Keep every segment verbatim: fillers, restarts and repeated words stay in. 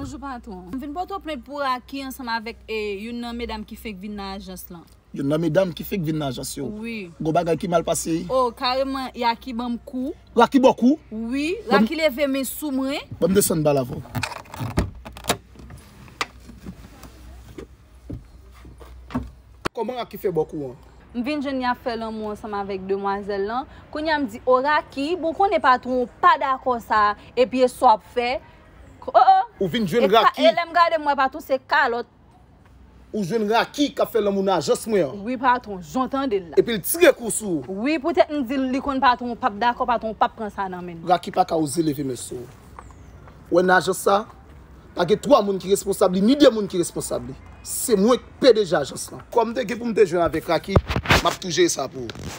Bonjou patwon. M vin pote w plent pou Raki ansanm avèk e, youn nan medam ki fenk vin nan ajans lan. Youn nan medam ki fenk vin nan ajans yo. Wi. Gon bagay ki mal pase. Oh, kareman, Yaki ban m kou. Raki ba w kou? Wi, Raki leve men sou mwen. Ban m desann ba l avè w. Kòman Raki fè ba w kou an? M vin jwenn y ap fè lanmou ansanm avèk demwazèl lan. Kounye a m di, o Raki, bon, konnen patwon w pa dakò sa, epi e sa w ap fè. Oh, oh. Ou vin jwenn Raki. E lè m gade m wè patwon se kalòt. Ou jwenn Raki k ap fè lanmou nan ajans mwen an. Wi, patwon, jan w tande l la. Epi l tire kou sou ou. Wi, poutèt m di l li konn patwon p ap dakò, patwon p ap pran sa nan men l. Raki pa ka oze leve men sou ou. Ou wè nan ajans sa, pa gen twa moun ki responsab li, ni de moun ki responsab li. Se mwen k P D G ajans lan. Kòm m te gen pou m te jwenn avèk Raki, m ap tou jere sa pou ou.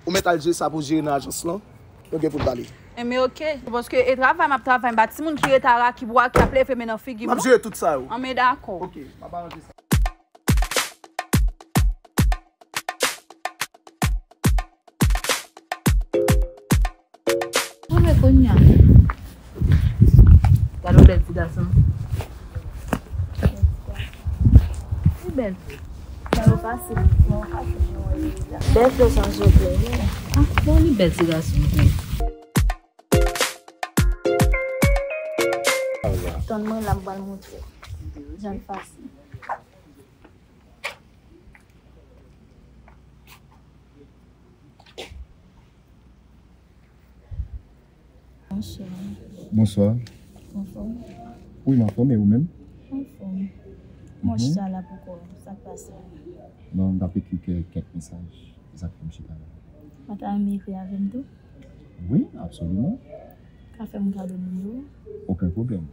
Ou mèt al jere sa pou jere nan ajans lan. Nou gen pou n pale. Enben, oke. Paske e travay m ap travay, m pa timoun ki rete a Raki pou Raki ap leve men nan figi m, non. M ap jere tout sa yo. Anben, dakò. Oke, m ap aranje sa. Mwen, men kounye a. Gade yon bèl ti gason. Li bèl tou. Sa yo fasil. Bèl flè sa, je plè. Ah, bon, li bèl ti gason tou. Tann mwen la, m pral montre w. Jan l fasil. Bonswa. Bonswa. Anfòm? Wi, m anfòm, e ou menm? Anfòm. Mwen chita la pou kò w. Sa k pase? Non, m t ap ekri kè-, kèk mesaj. Se sa k fè m chita la. Ou ta renmen ekri avè m tou? Wi, absoliman. Ka fè m kado nimewo w? Okenn pwoblèm.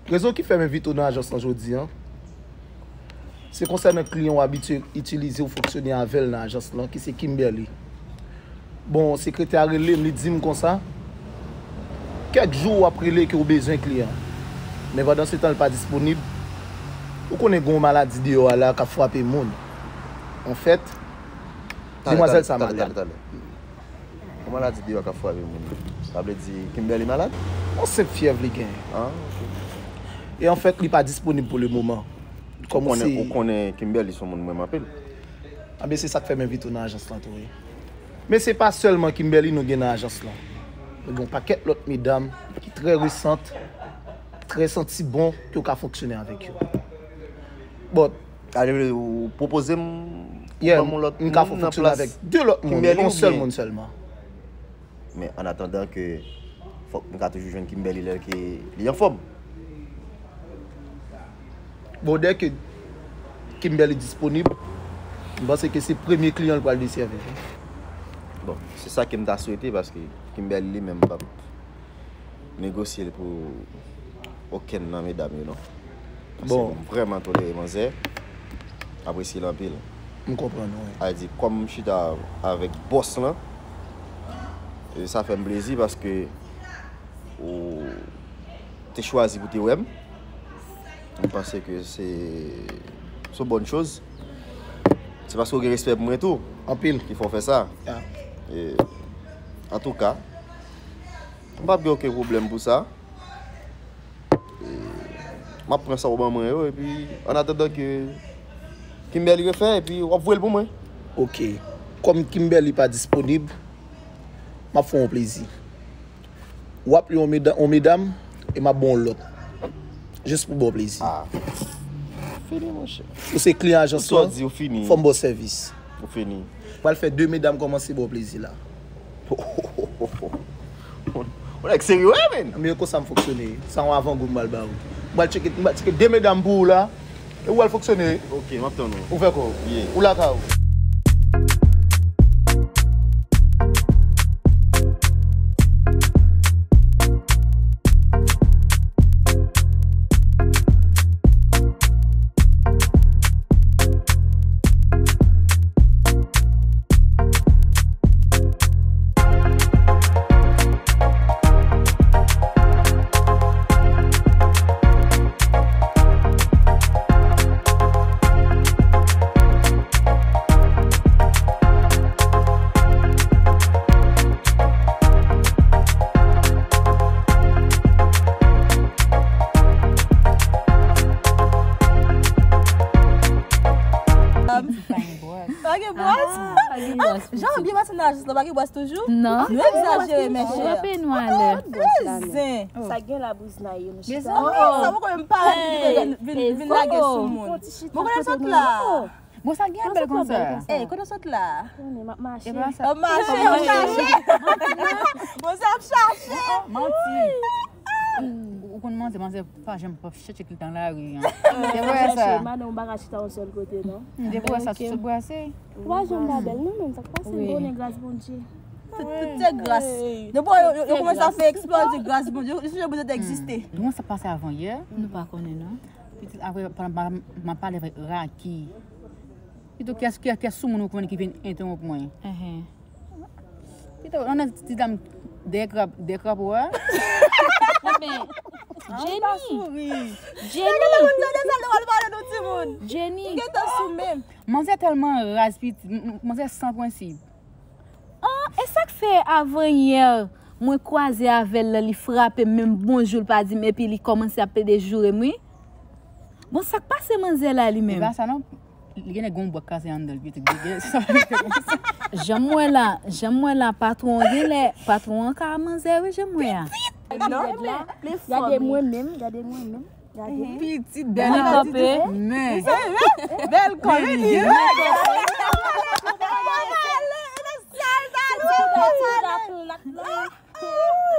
Rezon ki fè m envite w nan ajans lan jodi a, se konsènan kliyan w abitye itilize w fonksyone avè l nan ajans lan, ki se Kimberly. Bon, sekretè a rele m, li di m konsa, kèk jou w ap rele ke w bezwen kliyan. Men pandan se tan, l pa disponib. Ou konnen gen yon maladi deyò a la k ap frape moun. Anfèt, demwazèl sa malad. Yon maladi deyò k ap frape moun. Sa vle di Kimberly malad? Yon senp fyèv li genyen. Ah, ok. E anfèt, li pa disponib pou le moman. Kòm ou konnen, ou konnen Kimberly se yon moun m renmen anpil. Anben, se sa k fè m envite w nan ajans lan tou, wi. Men se pa sèlman Kimberly nou gen nan ajans lan. Nou gen yon pakèt lòt medam ki trè resant, trè santi bon, ke w ka fonksyone avèk yo. But, ale, ou pwopoze m pou ban m yon lòt moun nan plas Kimberly oubyen? Yeah, m ka fè w fonksyone avèk de lòt moun, yon sèl moun sèlman. Men an atandan ke fòk m ka toujou jwenn Kimberly lè ke li anfòm. Bon, dè ke Kimberly disponib, m panse ke se premye kliyan l pral desèvi. Bon, se sa ke m ta swete, paske Kimberly li menm p ap negosye l pou okenn nan medam yo, non. Paske bon, m vrèman tolere manzè, apresye l anpil. M konprann, wi. A di, kòm m chita avèk bòs lan, e sa fè m plezi paske ou te chwazi pou te wè m. M panse ke se, se yon bòn choz. Se paske w gen respè pou mwen tou. Anpil. Ki fè w fè sa. Ya. E, antouka, m p ap gen okenn pwoblèm pou sa. E, m ap pran sa w ban mwen yo, epi, an atandan ke Kimberly refè, epi w ap voye l pou mwen. Oke. Kòm Kimberly pa disponib, m ap fè w yon plezi. W ap li yon meda-, yon medam, e m ap ba w lòt. Jis pou ba w plezi. Ah. Fini, monchè. Ou se kliyan ajans lan, fò m ba w sèvis. Ou fini. Pral fè de medam kòmanse ba w plezi la. Ou nèg serye, wi, men. Men konsa m fonksyone. Sa yon avangou m pral ba ou. M pral tcheke, m pral tcheke de medam pou ou la. E ou al fonksyone. Ok, m ap tann ou. Ou fè kò w. Yeah. Ou lakay ou. Pa gen bwòs? Ah, pa gen bwòs, pitit. Jan byen pase nan ajans lan, pa gen bwòs toujou? Non. Nou egzajere, mèchè. Frape nou alè. Zen. Sa gen la bouznay yo, nou chita. Mezanmi, sa poko menm parèt li vin, vin, vin lage sou moun. Mwen konnen sot la. Bon, sa gen bèl konsa. Ey, kote w sot la? Konnen, m ap mache. E pa sa. W ap mache, w ap chache. Bon, sa ap chache. Manti. Ou, ou konn manzè, manzè pa janm p ap chèche tout nan lari an. Se vre sa. Madan, ou pa ka chita yon sèl kote, non. Se vre sa, sou brase. Ou pa janm pa bèl, non, menm sa k pase. Wi. Konnen gras Bondye. Tout, tout se gras. Depi yo, yo, yo kòmanse ap fè eksplore, se gras Bondye. Yo, yo bezwen te egziste. Nou sa pase avan yè. Nou pa konnen, non. Pitit, apre, pandan m, m ap pale avèk Raki. Pito kiyès, kiyès, kiyès sou moun ou konnen ki vin entewonp mwen? Pito, ann ti dam dèyè krab, dèyè krapo a. Jenny! Jenny! Jenny! Manzè tèlman raz, pitit, m, m, manzè san prensip. Ah, e sa k fè avanyè mwen kwaze avè l lan, li frape m, menm bonjou l pa di m, epi li kòmanse ap plede joure m, wi. Bon, sa k pase manzè la, li menm? E pa sa non, li genlè gon bwa kraze anndan l, pitit, li gen sa. Jan m wè la, jan m wè la, patwon an genlè, patwon an ka manzè, wi, jan m wè a. Non, gade mwen menm, gade mwen menm. Gade. Pitit bèl kanpe. Men. Bèl kò, wi, li.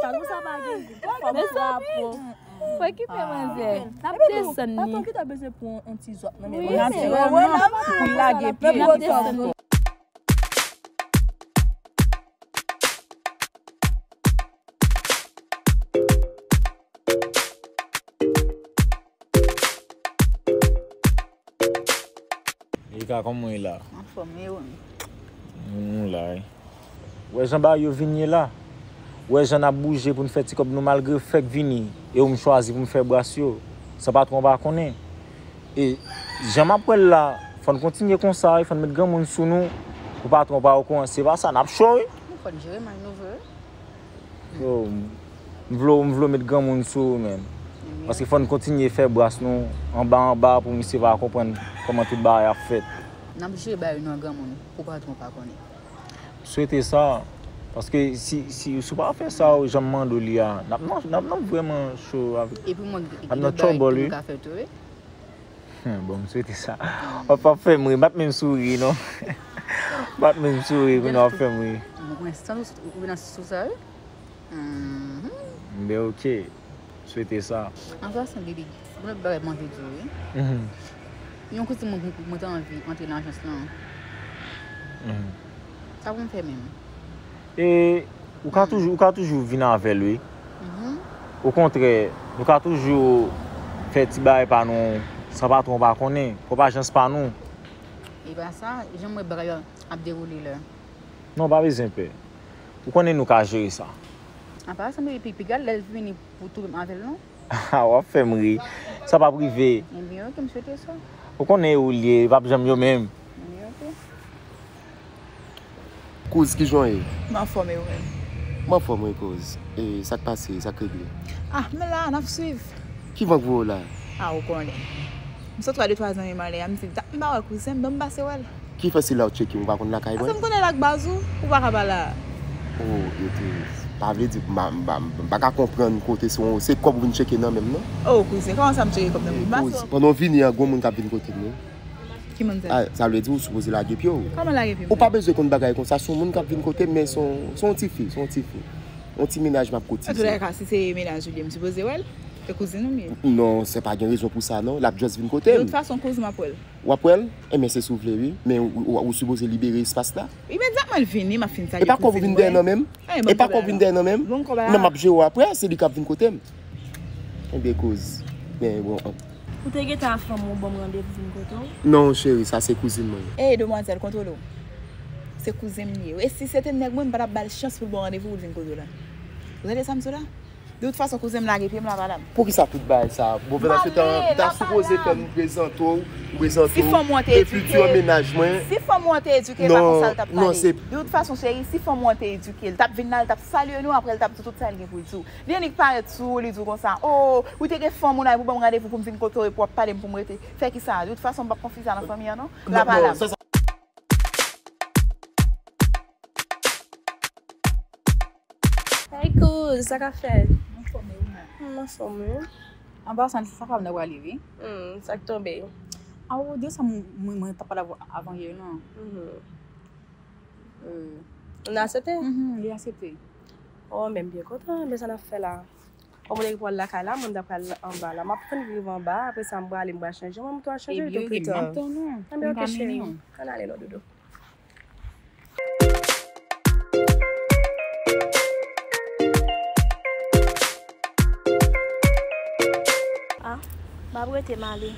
Talon sa pa gen. Mezanmi. Fò okipe manzè. N ap desann li. Patwon ki ta bezwen pran yon ti zòt nan men. Wi, natirèlman, pou lage pye. N ap desann li. Erika, kòman w ye la? Anfòm, e ou menm? Nou la, wi. Wè jan bagay yo vin ye la. Wè jan n ap bouje pou n fè ti kòb nou malgre fèk vini. E ou m chwazi pou m fè bras yo. San patwon pa konnen. E jan m ap wè l la, fò n kontinye konsa, wi, fò n met granmoun sou nou, pou patwon pa okouran. Se pa sa, n ap cho, wi. Fò n jere mal nou vre, wi. Yo, m vle w, m vle w met granmoun sou ou, menn. Paske fò n kontinye fè bras nou anba anba pou misye pa konprann kòman tout bagay ap fèt. N ap jere bagay nou an granmoun pou patwon pa konnen. M swete sa, paske si, si, si w pa fè sa, jan m mande w li a, n ap nan, n ap nan vrèman cho avèk, n ap nan twòbòl, wi. Bon, m swete sa. W ap, w ap fè m ri. M pa t menm souri, non. M pa t menm souri, kounye a w ap fè m ri. Mwen, mwen santi ou, ou nan sou sa, wi. Mhm. Ben, ok. M swete sa. An pasan, Lili, gen yon lòt bagay m anvi di w, wi. Mhm. Yon kote mwen, mwen te anvi antre nan ajans lan. Mhm. Sa pou m fè menm? E ou ka toujou, ou ka toujou vin avè l, wi. Mhm. Okontrè, nou ka toujou fè ti bagay pa nou san patwon pa konnen, kòm ajans pa nou. E pa sa, jan m wè bagay yo ap dewoule la. Non, pa bezwen pè. Ou konnen nou ka jere sa. Apa sa, men epi piga lè l vini pou touve m avè l, non? W ap fè m ri. Sa p ap rive. Ebyen, ok, m swete sa. Ou konnen e ou l ye, e p ap janm yo menm. Ebyen, ok. Kouz, kijan w ye? M anfòm, e ou menm? M anfòm, wi, kouz. E sa k pase, sa k regle? Ah, men la, n ap swiv. Ki van k voye w la? Ah, ou konnen. M sot wè de twa zanmi m anlè a, m di, dat m pa wè kouzen m, ban m pase wè l. Ki fè se la w tcheke m, ou pa konn lakay mwen? Paske m konnen l ak baz ou, ou pa ka pa la. Oh, yo te, pa vle di, m pa, m pa, m pa ka konprann kote se yon, se kòb ou vin tcheke nan men m, non? Oh, kouzen, kòman sa m tcheke kòb nan men m? Kouz, pandan w vini an, gon moun k ap vin kote m, wi. Ki moun sa? Ah, sa vle di ou sipoze lage pye w. Kòman lage pye m? Ou pa bezwen konn bagay konsa, se yon moun k ap vin kote m, men se yon, se yon ti fi, se yon ti fi. Yon ti mennaj m ap kotize. An tou lè ka, si se mennaj ou li ye, m sipoze wè l. Se kouzin ou m ye. Non, se pa gen rezon pou sa non, l ap just vin kote m. De tout fason, kouzin m ap wè l. W ap wè l? Enben, se si w vle, wi. Men ou, ou, ou sipoze libere espas la. Imedyatman l vini, m ap fin sa. E pa kòb ou vin dèyè nan men m? E pa kòb ou vin dèyè nan men m? Men m ap jere w apre, se li k ap vin kote m. Enben, kouz. Men bon. Ou te gentan fè yon bon randevou vin kote w? Non, cheri, sa se kouzin mwen. Ey, demwazèl, kontwole w. Se kouzin m li ye. E si se te nèg mwen, m pa t ap ba l chans pou l ba w randevou pou l vin kote w la. Ou tande sa m di w la? De tout fason, kouzin m lage pye m la, pa la m. Poukisa tout bagay sa? Bon, pandan se tan, ou ta sipoze fè m prezante w, m prezante w e fiti mennaj mwen. Si fanm ou an te edike, si fanm ou an te edike, e pa konsa l t ap pale. De tout fason, cheri, si fanm ou an te edike, l t ap vin la, l t ap salye nou, apre l t ap di w tout sa l gen pou l di w. Li annik parèt sou ou, li di w konsa, o, ou te gen fanm ou la, pou ban m randevou pou m vin kote w, epi w ap pale m pou m rete. Fè kisa? De tout fason, m p ap konfye sa nan fanmi an, non. La pa la m. Hey, kouz, sa k ap fèt? M anfòm, e ou menm? M anfòm, wi. An pasan, sa pa m nan prale, wi. Hmm, sa k tonbe? Awo, de sa mwen, mwen t ap pale avè w avan yè, non. Mhm. Euh. Ou aksepte? Mhm, li aksepte. Oh, men m byen kontan, men sa n ap fè la? Kòm ou te gen pou al lakay la, mwen m ta pral anba la. M ap fin rive anba, apre sa m prale, m pral chanje. Mwen m tou al chanje, li tou pita. Anben, ok, cheri. Ann ale non, doudou. Ah, m ap rete, m ale.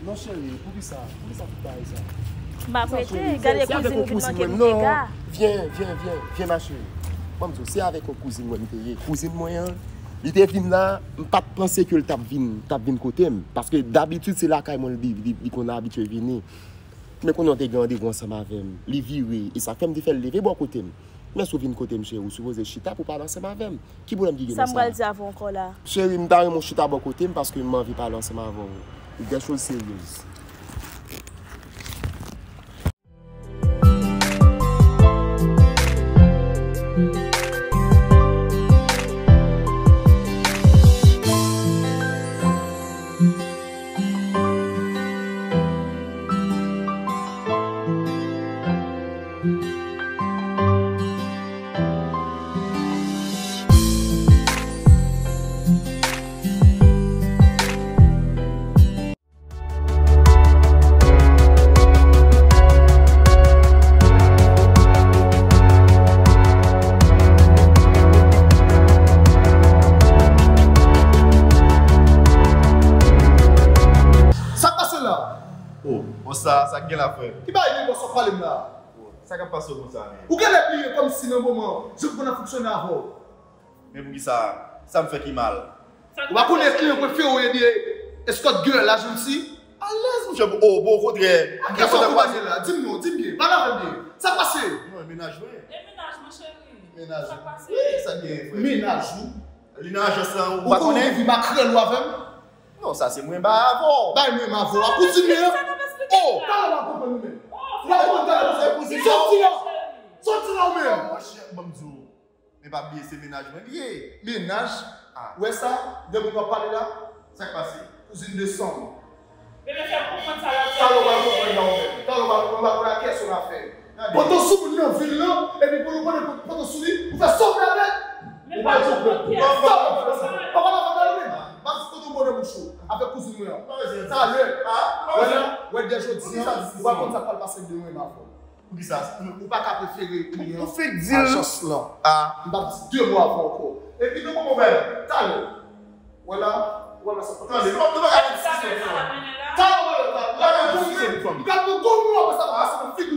Non, cheri, poukisa? Poukisa tout bagay sa? M ap rete, gade kouzin vin manke m dega. Vyen, vyen, vyen, vyen, ma chérie. Ban m di w, se avèk yon kouzin mwen m te ye. Kouzin mwen an, li te vin la, m pa t panse ke l t ap vin, t ap vin kote m. Paske dabitid, se lakay mwen li, li, li konn abitye vini. Men kounye a w te gen randevou ansanm avè m. Li vire, e sa k fè m te fè l leve bò kote m. Men si w vin kote m, cheri, ou sipoze chita pou w pale ansanm avè m. Ki pwoblèm ki gen nan sa? Sa m pral di avè w ankò la? Cheri, m ta renmen w chita bò kote m paske m anvi pale ansanm avè w. Des choses sérieuses. Sa k pase la? Oh, bon, sa, sa k gen la, frè? Ki bagay gen bòs w ap pale m la? Oh, sa k ap pase w konsa, men? Ou genlè bliye kòmsi nan moman, jan pou konn ap fonksyone avè w. Men poukisa? Sa m fè ki mal? Ou pa konnen kliyan prefere w ye de escort girl la, Janti? Alèz, monchè, oh, bon, okontrè. Kiyès w ap pale la? Di m non, di m byen, pale avè m byen. Sa k pase? Non, e mennaj mwen. E mennaj mwen, cheri. Mennaj ou? Sa k pase? Wi, sa k gen, frè? Mennaj ou? Li nan ajans lan, ou pa konnen? Ou konn ou vi makrèl ou avè m? Non, sa se mwen ba avè w. Bay mwen m avè w. A kontinye. Oh, talè w a konprann ou menm. Ou a konprann talè w. Soti la. Soti la ou menm. Monchè, ban m di w. Men pa bliye se mennaj mwen li ye. Mennaj? Ah. Ou wè sa? De moun w ap pale la? Sa k pase? Kouzin de san m. Bebe, fè m konprann sa l ap di. Talè w pral konprann la ou menm. Talè w pral konprann, w pral konprann kiyès ou nan afè. Gade. Pantan sou moun nan vil lan, epi pou nou konnen pantan sou li, ou fè sa w vle avè l. Ou pral konprann. Sa w vle fè sa. Pa pale avè m la ou menm. M ap di kote w bò nan bouch ou. Avèk kouzin mwen an. Talè. Ah, wè la, wè dè jodi a, ou pral konn sa k pral pase demen avè w. Poukisa? Ou pa ka prefere kliyan ajans lan. Ah. M p ap di de mo avè w ankò. Epi nan moman w wè talè. Wè la, wè la sa. Tande, nou pa, nou pa ka gen diskisyon pou fanm. Talè, wè la, talè, wè la, diskisyon pou fanm. Gad nou gwo mo apre sa, apre sa, nou fin.